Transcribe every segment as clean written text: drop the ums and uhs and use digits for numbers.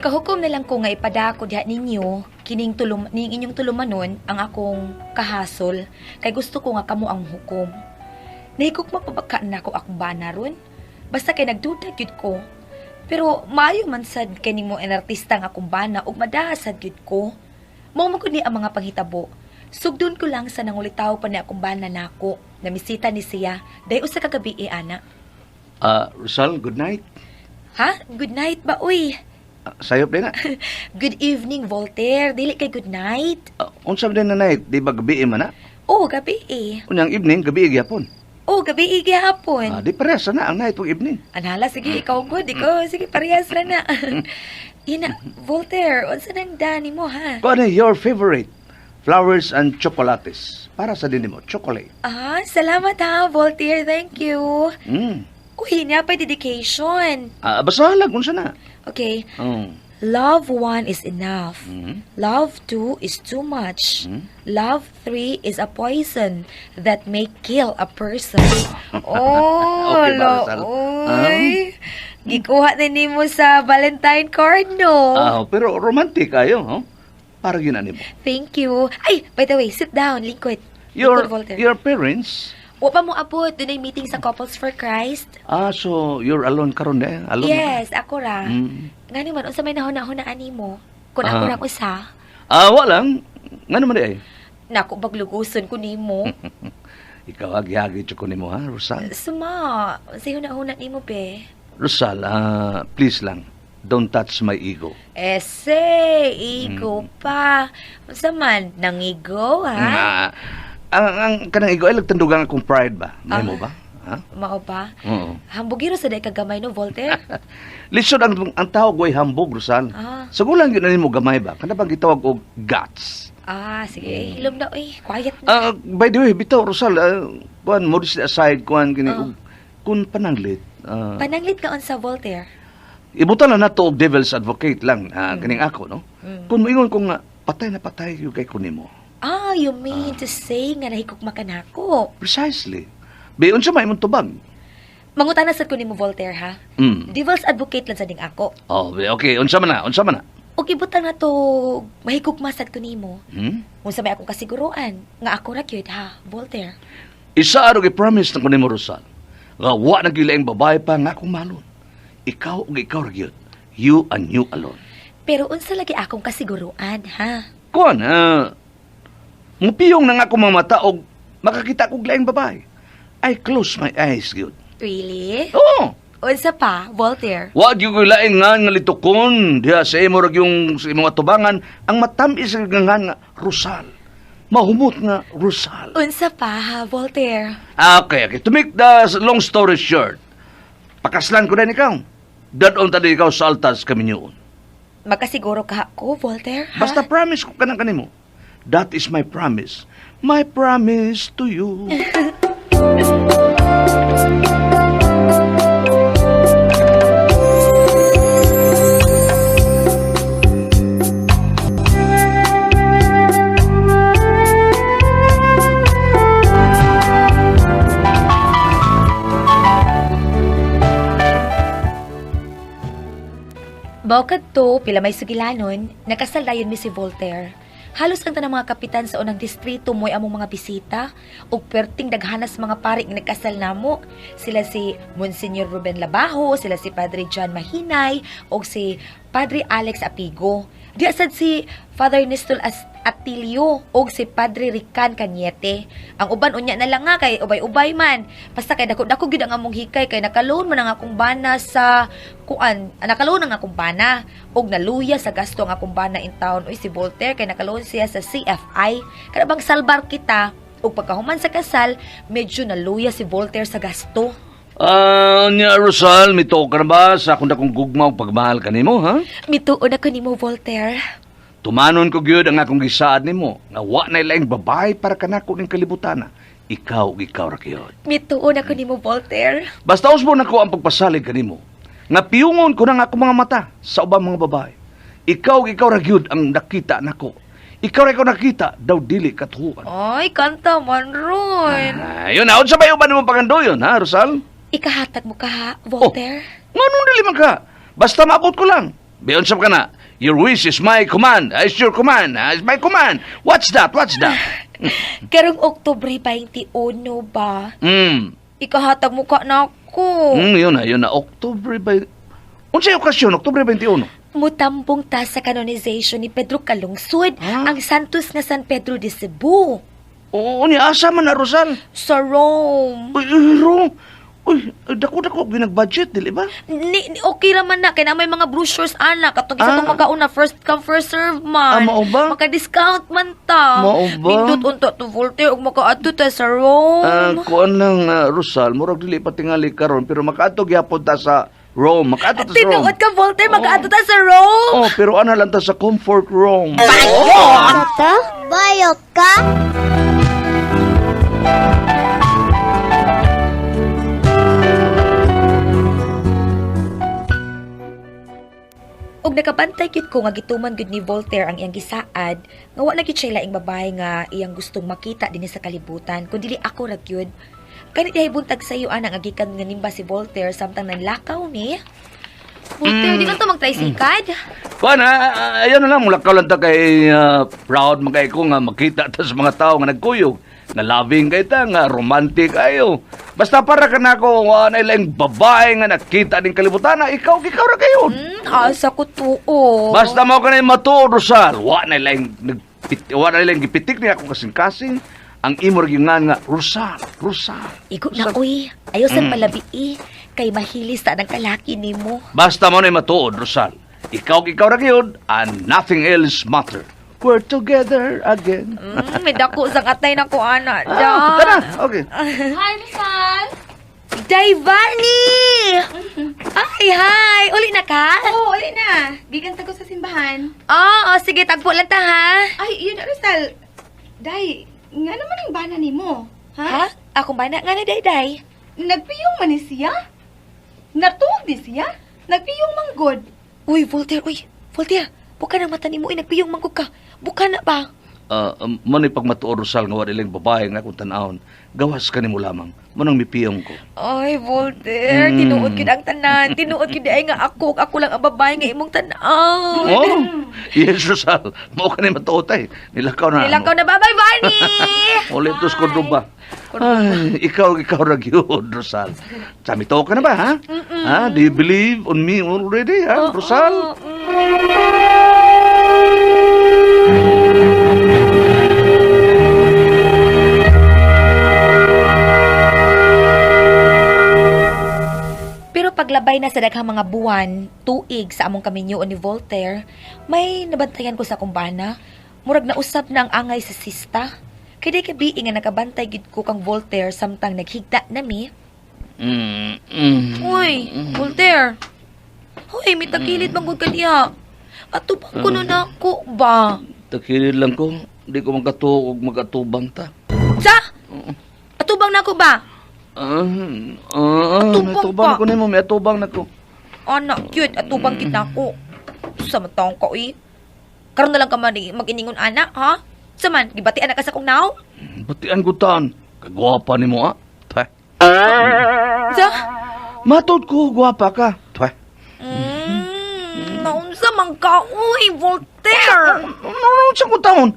Kahukom na lang ko nga ipadako diha ninyo kining tulum ning inyong tulumanon ang akong kahasol kay gusto ko nga kamo ang hukom. Nahigugma pa ba ka nako akong bana ron? Basta kay nagduda gyud ko. Pero maayo man sad kay nimo artista nga akong bana ug madasad gyud ko. Mao man gud ni ang mga panghitabo. Sugdon ko lang sa nangulitaw pa ni akong bana nako. Namisita ni siya day usa ka gabi eh, ana. Ah, Rosal, good night. Ha? Good night ba uy? Ah, sayop din na. Good evening, Voltaire. Dili kay good night. Unsa man din na night, di ba gabi man na? Oh, gabi eh. Unyang evening, gabi gyapon. Oh, gabi eh, gihapon. Ah, di parehas na ang night ug evening. Anhala, sige, ikaw good. Ikaw, sige, parehas ra na. Ina, Voltaire, unsa nang dani mo, ha? Kung ano your favorite? Flowers and chocolates. Para sa din mo, chocolate. Ah, salamat ha, Voltaire. Thank you. Uy, niya pa dedication. Ah, basta lang, unsa na. Okay. Oh. Love one is enough. Love two is too much. Love three is a poison that may kill a person. Oh, Okay ba, Rosal? Uy. Gikuha na nimo sa Valentine card, no? Ah, pero romantic ayo, oh. Para yun ani mo. Thank you. Ay, by the way, sit down, lingkod. Your Lingkod, Voltaire. your parents? Wa pa mo abot, dun ay meeting sa Couples for Christ. Ah, so you're alone karon eh? Alone? Yes, ako ra. Ngani man, unsa may nahuna-hunaan nimo? Kung ako Ah. ra usa, Ah, walang. Ngano man di ay? Nako bagluguson ko nimo. Ikaw agi-agi ko nimo ha, Rosal. Suma, unsay huna-huna nimo be? Rosal, ah, please lang. Don't touch my ego. Ese, ego pa. Unsa man, nangigo ha? Ah, ang kanang ego ay lagtandugang akong pride ba? May mo Ah. ba? Ha? Mao ba? Oo. Hambugiro sa day kagamay no, Voltaire? Lisod ang tawag way hambog, Rosal. Ah. Sa gulang yun na nimo gamay ba? Kana bang gitawag og guts? Ah, sige, hilom na oy, quiet na. Ah, by the way, bitaw Rosal, kuan modesty aside kuan kini Ah. og kun pananglit. Pananglit ka unsa, Voltaire? Ibutan na nato og devil's advocate lang kining ako, no? Kung moingon ko nga patay na patay yung kay kunimo. Ah, you mean to say nga nahigugma ka nako. Precisely. Be unsa may imong tubag? Mangutana sad ko nimo, Voltaire, ha? Devil's advocate lang sa ding ako. Oh, be, okay, unsa man na? Unsa man na? Og ibutang na to mahigugma sad ko nimo. Unsa may akong kasiguruan nga ako ra gyud ha, Voltaire? Isa araw gi-promise na ko nimo, Rosal. Nga wa na gyud laing babae pa nga akong mahalon. Ikaw ug ikaw ra gyud. You and you alone. Pero unsa lagi akong kasiguruan, ha? Kuan, mupiyong na nga akong mga mata og makakita kog laing babae. I close my eyes gyud. Really? Oo. Unsa pa, Voltaire? Wa gyud ko'y laing nga nga litukon diha sa imo ra yung sa imong atubangan ang matam-is nga nga nga Rosal. Mahumot nga Rosal. Unsa pa, ha, Voltaire? Ah, okay. To make the long story short, pakaslan ko na ikaw. Dad-on tadi ikaw sa altas kami niyon. Makasiguro ka ako, Voltaire, ha? Basta promise ko kanang kanimo. That is my promise. My promise to you. Bukod to, pila may sugilanon, nakasal dayon mi si Voltaire. Halos ang tanang mga kapitan sa unang distrito mo'y among mga bisita, ug perting daghanas mga pari nga nagkasal namo. Sila si Monsignor Ruben Labajo, sila si Padre John Mahinay, ug si Padre Alex Apigo. Di sad si Father Nestor Atilio ug si Padre Rican Cañete. Ang uban unya na lang nga kay ubay-ubay man. Basta kay dako-dako gyud ang among hikay kay nakaloon man ang akong bana sa kuan, nakaloon ang akong bana ug naluya sa gasto ang akong bana in town. Uy, si Voltaire kay nakaloon siya sa CFI. Kada bang salbar kita ug pagkahuman sa kasal, medyo naluya si Voltaire sa gasto. Ah, nya Rosal, mituo ka na ba sa akong dakong gugma ug pagmahal kanimo, ha? Mituon ako nimo, Voltaire. Tumanon ko gyud ang akong gisaad nimo nga wa na laing babae para kanako ning kalibutana. Ikaw ug ikaw ra gyud. Mituon ako nimo, Voltaire. Basta usbon nako ang pagpasalig kanimo. Nga piyungon ko na nga akong mga mata sa ubang mga babae. Ikaw ug ikaw ra gyud ang nakita nako. Ikaw ra ikaw nakita daw dili katuan. Ay, kanta man ron. Ayun na, unsa ba uban nimo pangandoyon, ha, Rosal? Ikahatag mo ka, ha, Voltaire? Oh, nganong dili man ka? Basta maabot ko lang. Biyon sa ka na. Your wish is my command. It's your command. It's my command. What's that? What's that? Karong Oktubre 21 ba? Ikahatag mo ka na ako. Yun na, yun na. October by... Unsay okasyon? Oktubre 21. Mutambong ta sa canonization ni Pedro Calungsod, Ah? ang Santos nga San Pedro de Cebu. Oo, ni asa man na, Rosal. Sa Rome. Uy, uy, Ro. Uy, dako-dako, ginag-budget, dili ba? Ni, okay raman na kay na may mga brochures ana katong isa Ah. tong makauna first come first serve man. Ah, mao ba? Maka-discount man ta. Mao ba? Nindot unta to Voltaire ug makaadto ta sa Rome. Ah, kuan lang, Rosal, murag dili pa tingali karon pero makaadto gyapon ta sa Rome. Makaadto ta sa Rome. Tinuod ka Voltaire, makaadto ta sa Rome. Oh, pero ana lang ta sa comfort room. Tata, bayot ka? Ug nakabantay gyud ko nga gituman gyud ni Voltaire ang iyang gisaad nga wa na gyud siya laing babae nga iyang gustong makita dinhi sa kalibutan kun dili ako ra gyud. Kanit dihay buntag sa iyo ana nga gikan nga nimba si Voltaire samtang nanlakaw ni. Voltaire, di na to magtricycad. Kuan, ayaw na lang, mulakaw lang ta kay proud man kay ko nga makita ta sa mga tao nga nagkuyog. Nga loving kay ta, nga romantic ayo. Basta para ka na ako, wa na ilang babae nga nakita ning kalibutan na ikaw, ikaw ra kayo. Asa ko tuo. Basta mo ka na yung matuod, Rosal. Wa na ilang wa na ilang gipitik niya akong kasing-kasing. Ang imo ra gyud nga Rosal, Rosal. Igo na oy. Ayaw sa palabi eh. Kay mahilis ta ng kalaki nimo. Basta mo na yung matuod, Rosal. Ikaw, ikaw ra gyud, and nothing else matter. We're together again. May dako sang atay na ko ana. Ah, tara. Okay. Hi, Rizal! Daivani! Ay, hi! Uli na ka? Oo, uli na. Gikan ta ko sa simbahan. Oo, oh, sige, tagpo lang ta, ha? Ay, yun na, Rizal. Day, nga naman ang bana nimo. Ha? Ha? Akong bana nga na, Day-Day. Nagpiyong man ni siya? Natuog ni siya? Nagpiyong manggod. Uy, Voltaire, uy. Voltaire, buka na mata nimo, uy, nagpiyong mangkog ka. Buka na ba? Mano'y pagmatuod, Rosal, nga wala ilang babae nga akong tanahon. Gawas ka nimo lamang. Manong mipiyong ko. Ay, Voltaire, tinuod gid ang tanan. Tinuod gid ay nga ako, ako lang ang babae nga imong tan-aw. Oh, yes, Rosal. Mao ka ni matuod ay. Nilakaw na. Nilakaw na, bye-bye, Barney! Ulit tos Cordoba. Ay, ikaw, ikaw ra gyud, Rosal. Sami to ka na ba, ha? Ha? Do you believe on me already, ha, Rosal? Pero paglabay na sa daghang mga buwan, tuig sa among kaminyoon ni Voltaire, may nabantayan ko sa kumbana. Murag nausap na ang angay sa sista. Kay di kabii nga nakabantay gid ko kang Voltaire samtang naghigda nami. Uy, Voltaire. Uy, may tagilid bang ka diha. Atubang ko na nako ba? Takilid lang ko. Di ko magkatuog og magatubang ta. Sa? Atubang nako ba? Ah, ah, Atubang may atubang pa. ko nimo, may atubang nako. Anak, cute. Atubang kita ko. Sa matang ka, uy. Karon na lang ka man mag-iningon, anak, ha? Saman, gibatian na ka sa kong naw? Batian ko tan. Kagwapa nimo ah. Twe. Sa? Matod ko gwapa ka. Twe. Naunsa man ka, uy, Voltaire! No, no, sa ko taon.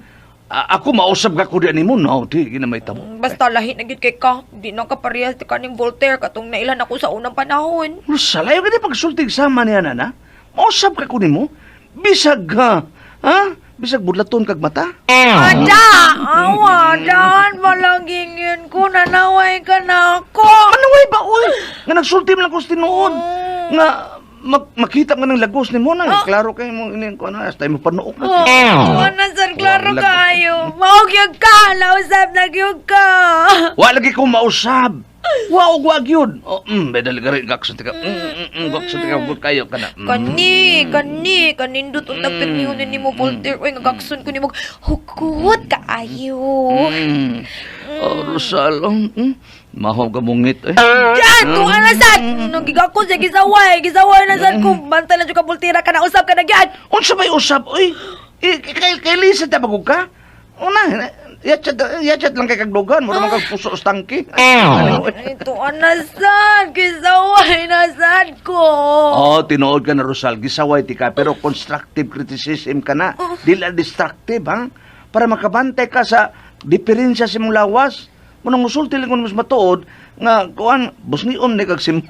Ako mausab ka ko di nimo no, di gina may tamo. Basta lahi na gyud kay ka. Di na ka parehas ti kaning Voltaire katong nailan ako sa unang panahon. Rosal, ayaw ka di pagsultig sama niya na. Mausab ka ko nimo. Bisag ha. Ha? Bisag budlaton kag mata. Ada! Awa, dahan malagingin ko. Nanaway ka na ako. Manaway ba oy? Nga nagsulti man lang ko sa tinuod. Nga makita nga ng lagos nimo na. Klaro kay mo ini ko na hasta mo panuok na. Oh, na sir, klaro Wala. kayo. Maog yun ka, nausap na gyud ka. Wa lagi ko mausab. Wa og wa gyud. Oh, bedal gari gaksan tika. Gaksan tika gud kayo kana. Kani, kani, kanindot untag pirmihon ni mo Voltaire. Uy, nga gakson ko nimo. Hukot kaayo. Oh, Rosal, mahaw ka mungit eh. Diyan, tuwa na sad. Nagigako siya, gisaway. Gisaway na sad ko. Bantay lang jud ka Voltaire ka na usap ka na gyud. Unsa may usab oy? Kay kay Lisa ta bagog ka? Una, Yachat, yachat lang kay kagdugan. Mura man kag puso sa tangki. Ano, eh. Ito, anasan! Kisaway, nasad ko! Oh, tinuod ka na, Rosal. Gisaway ti ka, pero constructive criticism ka na. Dili destructive, ha? Para makabantay ka sa diferensya sa imong lawas. Munang musulti lang kung mas matuod, nga, kuan, busnion ni kag simod.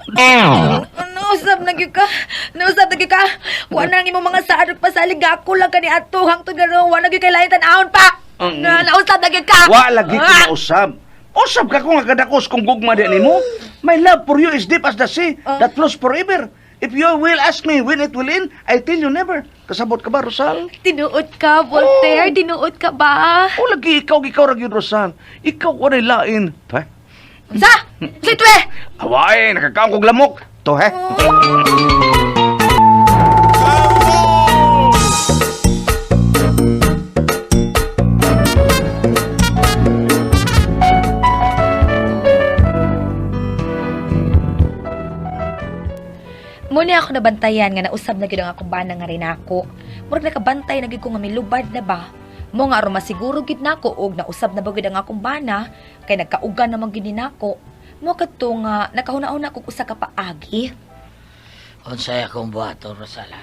Nausap na gyud ka. Nausap na gyud ka. Wa na ang imong mga saad ug pasalig ako lang kani ato hangtod karon wa na gyud kay lain tan-awon pa. Na nausap na gyud ka. Wa lagi ko Ah! nausab. Usab ka ko nga kadakos kung gugma di nimo. My love for you is deep as the sea that flows forever. If you will ask me when it will end, I tell you never. Kasabot ka ba, Rosal? Tinuod ka, Voltaire. Tinuod ka ba? O lagi ikaw, ikaw ra gyud, Rosal. Ikaw walay lain. Pa? Sa! Sitwe! Away, nakakaon kog lamok. To he. Muna ako nabantayan nga nausab na gyud ang akong bana nga rinako. Murag nakabantay na gyud ko nga milubad na ba. Mo nga aron masiguro gyud nako og nausab na ba gyud ang akong bana kay nagkaugan naman gyud ni nako. Mo kadto nga nakahuna-huna kog usa ka paagi. Unsay akong buhaton, Rosala?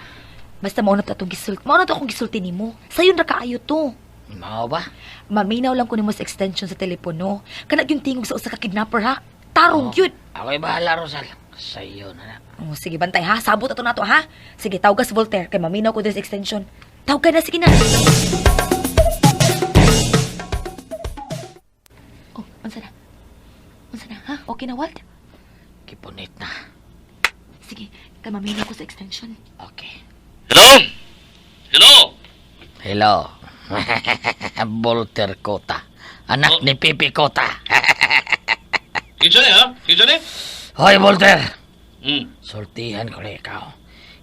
Basta mao na to atong gisulti. Mao na to akong gisulti nimo. Sayon ra kaayo to. Mao ba? Maminaw lang ko nimo sa extension sa telepono. Kana gyud tingog sa usa ka kidnapper ha. Tarong gyud. Ako'y bahala, Rosal. Sayo na na. Oh, sige bantay ha. Sabot ato nato ha. Sige, tawag sa Voltaire kay maminaw ko diri sa extension. Tawag ka na sige na. Oh, unsa na? Unsa na ha? Okay na Walt? Kipunit na. Sige, kay maminaw ko sa extension. Okay. Hello? Hello? Hello. Volter Cota. Anak ni Pipi Cota. Kinsa ni ha? Kinsa ni? Hoy, Volter! Mm. Sultihan ko na ikaw.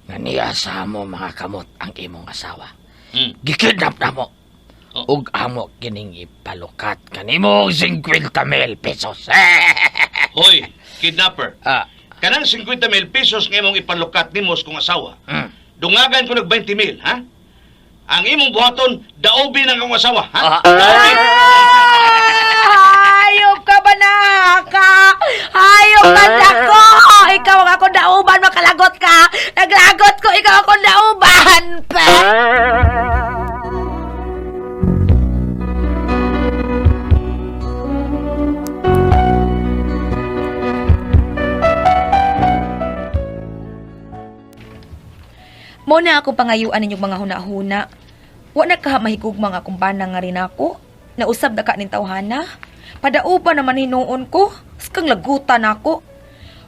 Nga niya sa mo mga kamot ang imong asawa. Mm. Gikidnap na mo. Oh. Ug amo kining ipalukat kanimo og 50 mil pesos. Hoy, kidnapper. ah, Kanang 50 mil pesos nga imong ipanlukat nimo sa kong asawa. mm. Dungagan ko nag 20 mil, ha? Ang imong buhaton, daobi ng akong asawa, ha? Ah. Daobi! Hayop ka ba na ka? Hayop ka na ko! Ikaw ang akong dauban, makalagot ka! Naglagot ko, ikaw akong dauban! Pa! Mo na ako pangayuan ninyong mga huna-huna. Wa na ka mahigugma nga akong bana nga rin ako. Nausab na ka ning tawhana. Padauban naman hinuon ko. Skang lagutan ako.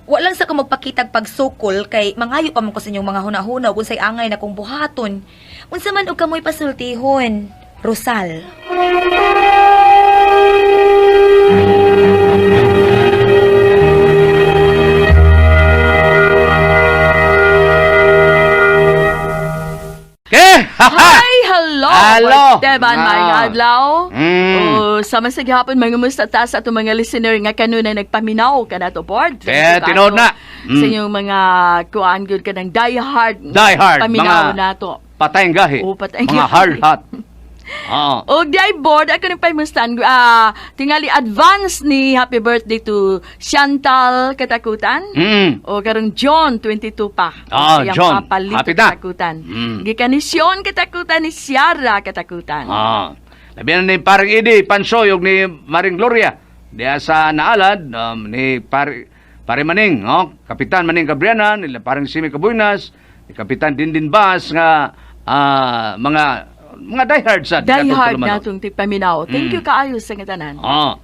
Wa lang sa ka magpakitag pagsukol kay mangayo pa man ko sa inyong mga huna-huna ug unsay angay na kong buhaton. Unsa man og kamoy pasultihon. Rosal. Okay! Hi! Hello! Hello! Esteban, Ah. maayong adlaw. Mm. Oh, sama sa gihapon, mga musta ta sa atong mga listener nga kanunay nagpaminaw ka na to, board. Eh, tinuod na. Mm. Sa inyong mga kuan gyud ka ng die-hard. Die hard, Paminaw mga- na to. Patay ang gahi. Oo, patay ang Mga gahi. hard hat. Oo. Og di ay board, ako ning pahimustan, tingali advance ni happy birthday to Chantal Katakutan. Mm. O karong John 22 pa. Ah, Sa iyang John. Papa Lito Happy na. Katakutan. Mm. Gikan ni Sean Katakutan ni Ciara Katakutan. Ah. Labi na ni Paring Idi, Pansoy, ug ni Maring Gloria. Diya sa naalad, ni Pare Maning, oh, Kapitan Maning Cabriana, ni Paring Simi Cabuynas, ni Kapitan Dindin Bas, nga mga mga diehard sa Die hard na itong tigpaminaw. Thank you kaayo sa nga tanan. Ah.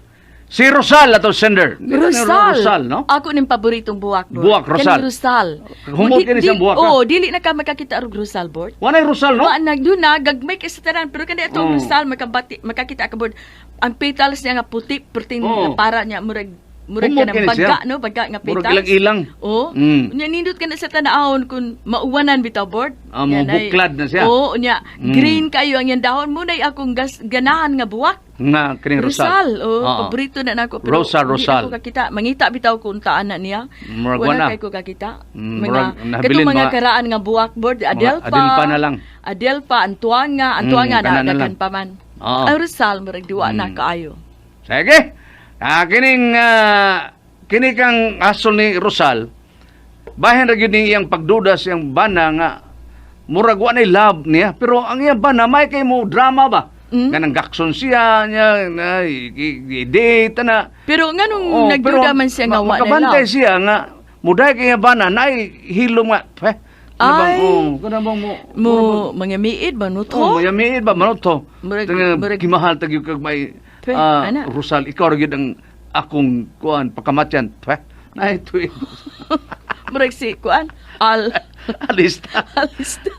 Si Rosal ato sender. Rosal. Rosal, no? Ako ning paboritong buwak, Bord. Buwak, Rosal. Kaning Rosal. Humot kini siyang buwak, ha? Oo, dili na ka makakita og Rosal, Bord. Wanay Rosal, no? Wa na doon na gagmay kay sa tanan pero kani atong Oo. Rosal makabati makakita ka Bord. Ang petals niya nga puti, perting Oo. para niya murag murag Humot ka ng kini siya. baga no, baga nga Murag petals. ilang-ilang. Oo. Mm. Unya nindot ka na sa tanawon kung mauwanan bitaw board. Ah, mo Yan ay- buklad na siya. Oo, unya Mm. green kayo ang iyang dahon mo nay akong gas, ganahan nga buwak. Nga kining Rosal. Rosal, oh, Oo. paborito na nako pero Rosal, di Rosal. ako kakita. Mangita bitaw kung taan na niya. Murag Wala wala. kay ko kakita. Mm, Mga murag nabilin katong mga mga- karaan nga buwak board, Adelpa. Adelpa na lang. Adelpa, Antuanga, Antuanga Mm, kana na na lang. daghan pa man. Oo. Ang Rizal murag diwa na kaayo. Sige. Kining kini kang asol ni Rosal. Bahin ra gyud ni iyang pagduda sa iyang bana nga murag wa nay love niya, pero ang iyang bana may kay mo drama ba. Nga nang gakson siya niya na i-date na. Pero nganong Oh, nagduda pero man siya nga wa na makabantay love. siya nga muday kay iyang bana nay hilom nga. Eh, ano bang, Ay. oh, kana bang mo Mo mga miid ba no to? Oh, mayamiid ba man to? Gimahal tag kag may Pwe, ana. Rosal, ikaw ra gyud ang akong kuan pakamatyan. Pwe, na ito. Murag si kuan al Alista. Alista.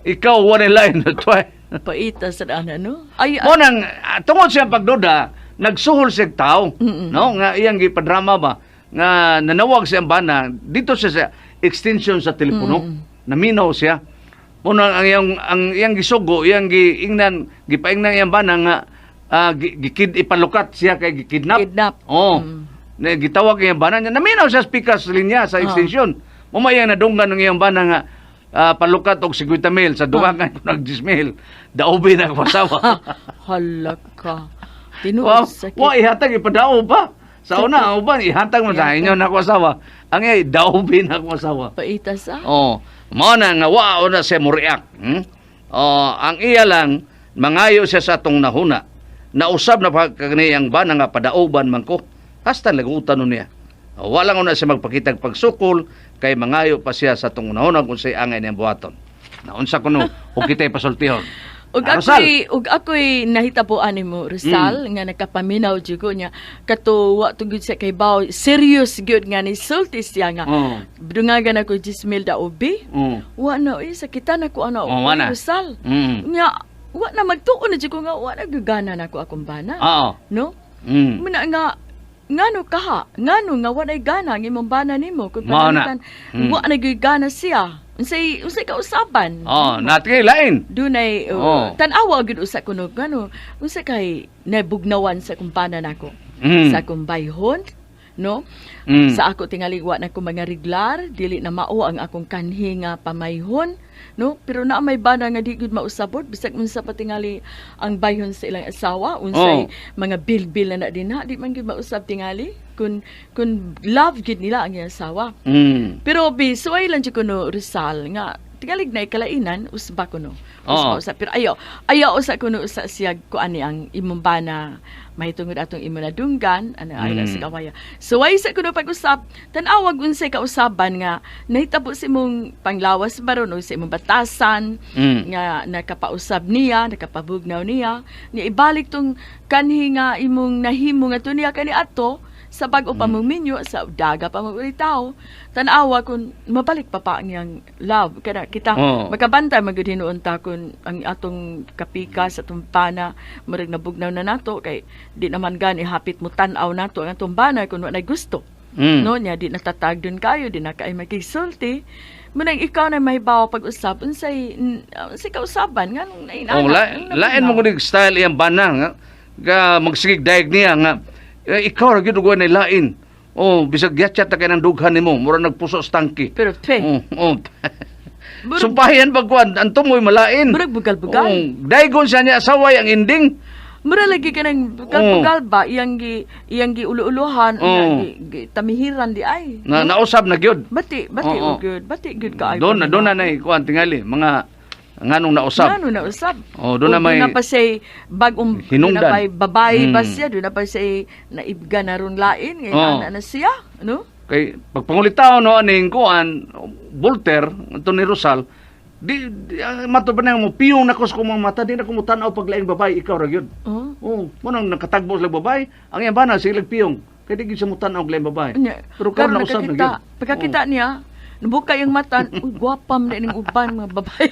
Ikaw wala line to. Paita sa ana no. Ay, Mo nang tungod siya pagduda, nagsuhol siya tao, no? Nga iyang gipadrama ba nga nanawag siya ang bana dito siya sa extension sa telepono. Naminaw siya. Mo nang ang iyang gisugo, iyang giingnan, gipaingnan iyang bana nga gikid ipalukat siya kay gikidnap. Kidnap. Oh. Na gitawag iyang bana niya. Naminaw siya speaker sa linya sa extension. Mo may iyang nadunggan ng iyang bana nga palukat og 50 mil sa dugangan ko nag 10 mil. Daubi na ako asawa. Hala ka. Tinuod Wow, sakit. wa ihatag ipadao pa. Sa una, uban ihatag mo sa inyo na ako asawa. Ang iya daubi na ako asawa. Paita sa. Oh, mao na nga wa na siya mo react. Hmm? Oh, ang iya lang mangayo siya sa atong nahuna. Nausab na pa kaniyang bana nga padauban man ko. Hasta lagutan nun niya. Oh, wala nga na siya magpakitag pagsukol kay mangayo pa siya sa atong nahuna kung say angay niyang buhaton. Naunsa kuno ug kita'y pasultihon. Ug Rosal. ako'y nahitabuan nimo Rizal nga nakapaminaw jud ko niya kato wa to gyud siya kay baw serious gyud nga ni sulti siya nga dungagan ako 10,000 da ubi. Wa na oy sakitan ako ana Oh, wa na. Rizal. Nya wa na magtuon na jud ko nga wa na gugana na ako akong bana. No? Muna nga ngano kaha ngano nga wa nay gana ang imong bana nimo kung Mao na. pananglitan wa na gyud gana siya unsay unsay kausaban. Oh, natingay lain. Dunay tan-awa gyud usa kuno ngano unsa kay nabugnawan sa akong bana nako sa akong bayhon, no? Sa ako tingali wa na ko mga reglar, dili na mao ang akong kanhi nga pamayhon, no? Pero naa may bana nga di gyud mausabot bisag unsa pa tingali ang bayhon sa ilang asawa, unsay mga bilbil na na dinha, di man gyud mausab tingali kun love gyud nila ang iyang asawa. Pero bi suway lang jud kuno Rizal nga tingalig na ikalainan usba kuno. Usba usa pero ayo ayo usa kuno usa siya kuan ni ang imong bana mahitungod atong imo nadunggan ana ay sa kawaya. Suway sa kuno pag-usap tan-awag unsay kausaban nga nahitabo sa imong panglawas baron o sa imong batasan nga nakapausab niya, nakapabugnaw niya, niya ibalik tong kanhi nga imong nahimo nga to niya kani ato sa bag-o pa mong minyo, sa daga pa mong ulitaw, tan-awa kung mabalik pa pa ang iyang love. Kada kita makabantay magud hinuon ta kung ang atong kapika sa atong pana murag nabugnaw na nato kay di naman gani hapit mo tan-aw nato ang atong bana kung wa nay gusto. No niya di natatag dun kayo, di na kay makisulti. Munang ikaw na may bawa pag-usap unsay unsay kausaban nganong nainana. Oh, lain mo kunig style iyang bana nga ga magsigig daig niya nga ikaw ra gyud og na lain. Oh, bisag gyatsa ta kay nang dughan nimo, mura nagpuso sa tangki. Pero pe, Oh. Sumpayan pag kuan, ang tumoy malain. Murag bugal-bugal. Oh, daigon siya niya asaway ang ending. Mura lagi ka ng bugal-bugal ba iyang gi ulo-ulohan, iyang gi tamihiran di ay. Na nausab na gyud. Bati, bati og gyud, bati gyud ka ay. Doon na nay kuan tingali mga nganong nausab. Ngano na usab? Oh, doon na Ug may doon na pa siya'y bagong hinungdan. Doon na pa'y babae ba siya, doon na pa siya'y naibga na ron lain, ngayon ana na siya, no? Kay pagpangulitaw no aning kuan Voltaire ato ni Rosal di mato ba nang mo piyong nako sa kumang mata di na ko mutanaw pag laing babae ikaw ra gyud. Oh. Oh, mo nang nakatagbo sa babae, ang iyang bana sige piyong. Kay di gyud siya mutanaw og laing babae. Nya, Pero karon nausab na gyud. Pagkakita niya, nabuka yung mata, uy, gwapa man na ining uban mga babae.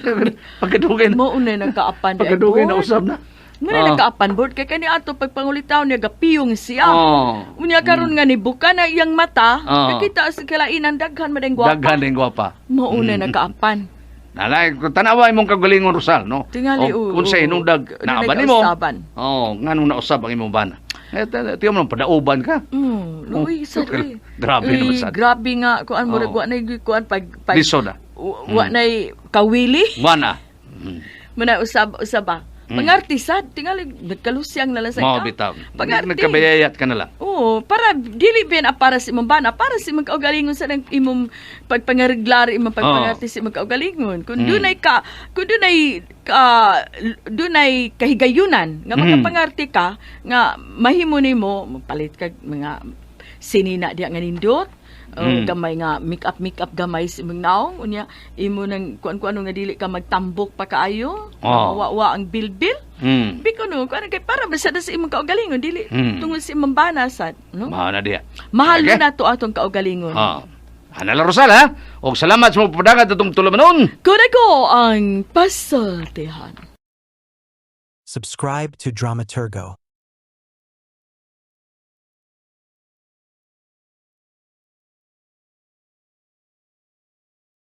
Pagkadugay na. Mo unay nagkaapan di ay, Pagkadugay na board. usab na. Mo na nagkaapan board kay kani ato pagpangulitaw niya gapiyong siya. Unya karon nga ni buka na iyang mata, nakita sa kalainan daghan man ang gwapa. Daghan din gwapa. Mo unay nagkaapan. Nalay kung tanawa imong kagalingon Rosal no. Tingali, O, oo, kung sa oo. hinungdag Doon naa ay ba nimo? kausaban. Oh, nganong nausab ang imong bana? Eh, tiyo mo nang padauban ka. Luy, Oh, sad, uy. grabe Uy, naman, sad. Grabe nga kuan murag wa nay kuan pag Lisod ah. wa nay kawili. Wana. Muna usab usab ba. Pangarti sad, tingali nagkalusyang na lang sa Mao ikaw. bitaw. Pangarti. Nagkabayayat ka na lang. Oo, para dili ben para sa imong bana, para sa imong kaugalingon sa nang imong pagpangariglar, imong pagpangarti sa imong kaugalingon. Kung dunay ka, kung dunay kahigayunan nga makapangarti ka nga mahimo nimo palit kag mga sinina diya nga nindot, gamay nga make up make up gamay sa imong naong unya imo nang kuan-kuan nga dili ka magtambok pa kaayo, wa ang bilbil. Biko no, kuan kay para ba sa imong kaugalingon dili tungod sa imong bana sad, no? Mao na diya. Mahal na to atong kaugalingon. Ana la Rosal ha. Og salamat sa mga padangat atong tulumanon. Kuna ko ang pasultihan. Subscribe to Dramaturgo.